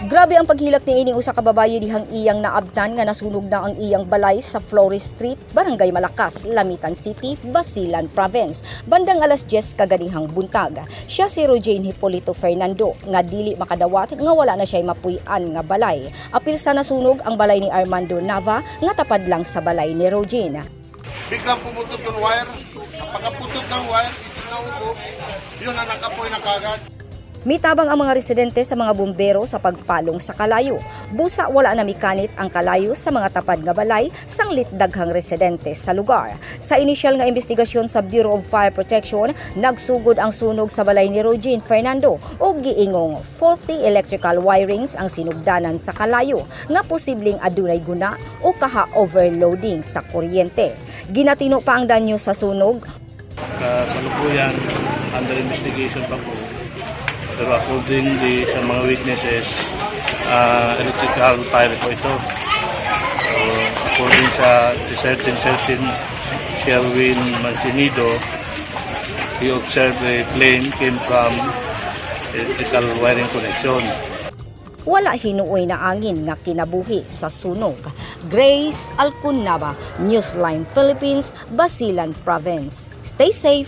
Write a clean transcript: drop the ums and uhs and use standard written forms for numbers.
Grabe ang paghilak ni ining usa ka babaye dihang iyang naabtan nga nasunog na ang iyang balay sa Flores Street, Barangay Malakas, Lamitan City, Basilan Province, bandang alas 10 kaganihang buntag. Siya si Rojane Hipolito Fernando nga dili makadawat nga wala na siya mapuy-an nga balay. Apil sa nasunog ang balay ni Armando Nava nga tapad lang sa balay ni Rojane. Biglang pumutok yung wire. Pagkaputok ng wire, ito, yun ang nakapoy na kagad. Mitabang ang mga residente sa mga bumbero sa pagpalong sa kalayo. Busa wala na mikanit ang kalayo sa mga tapad nga balay sanglit daghang residente sa lugar. Sa inisyal nga investigasyon sa Bureau of Fire Protection, nagsugod ang sunog sa balay ni Rogine Fernando og giingong faulty electrical wirings ang sinugdanan sa kalayo nga posibleng adunay guna o kaha overloading sa kuryente. Ginatino pa ang danyo sa sunog. Kasalukuyan, under investigation pa po. Pero according di sa mga witnesses, electrical fire po ito. So, according sa certain Sherwin Mancinido, he observed a flame came from electrical wiring connection. Wala hinuoy na angin nga kinabuhi sa sunog. Grace Alcunaba, Newsline Philippines, Basilan Province. Stay safe.